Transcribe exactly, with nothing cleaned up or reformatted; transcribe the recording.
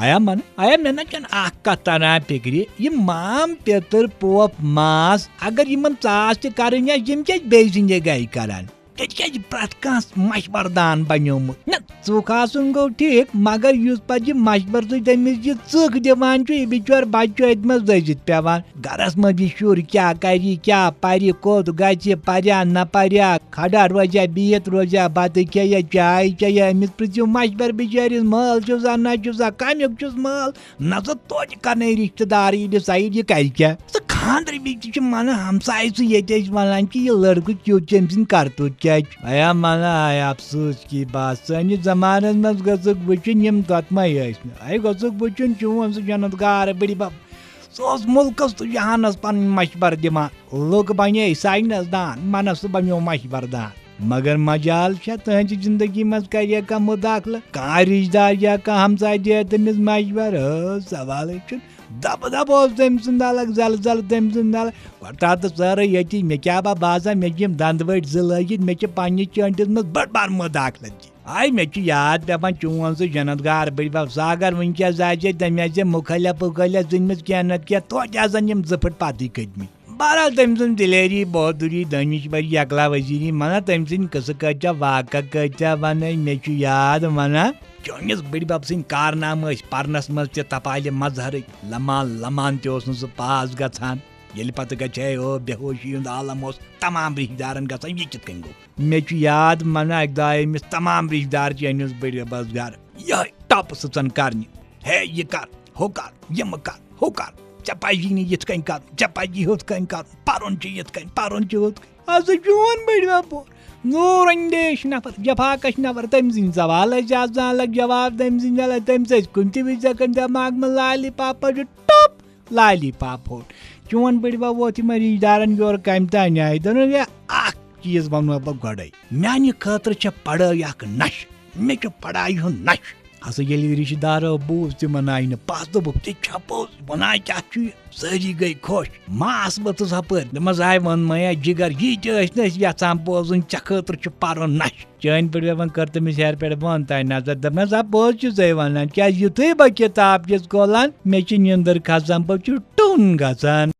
آیا من آیا مےٚ نہ چھَنہٕ اکھ کتھ تران فکرِ، یہِ مام پیٚتٕر پوپ ماس، اگر یِمن ژاس تہِ کرٕنۍ آسہِ، یِم کیازِ بیٚیہِ سٕنٛدِ گرِ کران؟ تیٚلہِ کیازِ پرٛٮ۪تھ کانٛہہ مشورٕ دان بنیومُت؟ نہ، ژُکھ آسُن گوٚو ٹھیٖک، مگر یُس پتہٕ یہِ مشورٕ سۭتۍ تٔمِس یہِ ژٕکھ دِوان چھُ، یہِ بِچور بچہِ چھُ أتھۍ منٛز دٔزِتھ پٮ۪وان۔ گرس منٛز یہِ شُر کیٛاہ کرِ، کیٛاہ پرِ، کوٚت گژھِ، پریا نہ پریا، کھڑا روزیا، بِہِتھ روزیا، بتہٕ کھیٚیا، چاے چیٚیا، أمِس پرٛژھِو مشورٕ بِچٲرِس، مٲل چھُسا نہ چھُسا، کمیُک چھُس مٲل، نہ ژٕ توتہِ کرنے رشتہٕ دارٕے ڈسایڈ یہِ کرِ کیٛاہ۔ ژٕ خانٛدرٕ وِزِ تہِ چھِ منہٕ ہمسایہِ سُہ ییٚتہِ ٲسۍ ونان کہِ یہِ لڑکہٕ کیُتھ چھُ، أمۍ سٕنٛدۍ کرتوٗت کیٛاہ چھِ۔ ایا منہٕ آے افسوس کی بات، سٲنِس زمانس منٛز گٔژھٕکھ وٕچھِنۍ یِم دۄتمے ٲسۍ نہٕ۔ اے گوٚژھُکھ وٕچھُن چون سُہ جنت گار بٕڈِ بب، سُہ اوس مُلکس تہٕ جہانس پنٕنۍ مشورٕ دِوان۔ لُکھ بنے ساینس دان، منس تہٕ بنیو مشورٕ دان۔ مگر مجال چھا تہنٛزِ زندگی منٛز کرِ کانٛہہ مداخلہٕ؟ کانٛہہ رشتہٕ دار یا کانٛہہ ہمسایہِ دِیا تٔمِس مشورٕ؟ ہہ، سوالٕے چھُنہٕ۔ دبہٕ دبہٕ اوس تٔمۍ سُنٛد الگ، زلہٕ زلہٕ تٔمۍ سُنٛد الگ۔ گۄڈٕ ترٛاو تہٕ ژٲرٕے ییٚتی، مےٚ کیٛاہ با باسان، مےٚ چھِ یِم دندٕ وٲٹھۍ زٕ لٲگِتھ، مےٚ چھِ پننِس چٲنٛٹِس منٛز بٔڑ بار مداخلت دِنۍ۔ آے، مےٚ چھُ یاد پٮ۪وان چون سُہ جنت گار بٕڈِ بب، سُہ اگر وٕنکیٚس آسہِ ہے، تٔمۍ آسہِ ہے مُخٲلف وُخٲلف ژھٕنمٕتۍ کینٛہہ نتہٕ کینٛہہ، توتہِ آسن یِم زٕ پھٕٹ پتٕے کھٔتمٕتۍ۔ بہرحال، تٔمۍ سٕنٛز دلیری، بہادری، دٲنِشوری، یکلا وزیری، منہ تٔمۍ سٕنٛدۍ قصہٕ کۭتیاہ، واقعہ کۭتیاہ ونٕنۍ، مےٚ چھُ یاد، منہ چٲنِس بٕڈِ بب سٕنٛدۍ کارنامہٕ ٲسۍ پرنس منٛز تہِ تپالہِ مظہرٕکۍ۔ لمان لمان تہِ اوس نہٕ سُہ پاس گژھان۔ ییٚلہِ پتہٕ گژھِ ہے او بے ہوشی ہُنٛد عالم اوس تمام رشتہٕ دارن گژھان، یہِ کِتھ کٔنۍ گوٚو؟ مےٚ چھُ یاد، منہ اکہِ دۄہ آیہِ أمِس تمام رشتہٕ دار چٲنِس بٕڈِ ببس گرٕ، یِہوٚے ٹۄپہٕ سٕژن کرنہِ۔ ہے، یہِ کر، ہُہ کر، یِمہٕ کر، ہُہ کر۔ ژےٚ پزی نہٕ یِتھ کٔنۍ کرُن، ژےٚ پزی ہُتھ کٔنۍ کرُن، پرُن چھُ یِتھ کٔنۍ، پرُن چھُ ہُتھ کٔنۍ۔ ہسا چون بٕڈِ بب اوس نوٗر اندیش نفر، جفاکش نفر، تٔمۍ سٕنٛدۍ سوال ٲسۍ آسان الگ، جواب تٔمۍ سٕنٛدۍ الگ، تٔمِس ٲسۍ کُنہِ تہِ وِزِ ہٮ۪کان دٮ۪ماغ منٛز لالی پاپا چھُ ٹۄپ، لالی پاپ ہوٚٹ۔ چون بٕڈِ بب ووت یِمن رشتہٕ دارن یورٕ کمہِ تانۍ آیہِ، دوٚپُن، ہے، اکھ چیٖز ونہو بہٕ گۄڈے، میانہِ خٲطرٕ چھےٚ پڑھٲے اکھ نشہٕ، مےٚ چھُ پڑھایہِ ہُنٛد نشہٕ۔ ہسا ییٚلہِ رشتہٕ دارو بوٗز، تِمن آیہِ نہٕ پژھ، دوٚپُکھ، ژےٚ چھا پوٚز؟ ونان کیٛاہ چھُ یہِ؟ سٲری گٔے خۄش۔ ماس ؤژھٕس ہپٲرۍ۔ دوٚپمس، ہاے ووٚنمَے ہا جگر، یی تہِ ٲسۍ نہٕ أسۍ یژھان بوزُن، ژےٚ خٲطرٕ چھُ پرُن نشہٕ۔ چٲنۍ پٲٹھۍ دپان کٔر تٔمِس ہیرِ پٮ۪ٹھ بۄن تام نظر، دوٚپنس، آ، پوٚز چھُ سُے ونان، کیٛازِ یُتھُے بہٕ کِتاب چھُس کھولان، مےٚ چھِ نیٚنٛدٕر کھسان، بہٕ چھُس ٹوٚن گژھان۔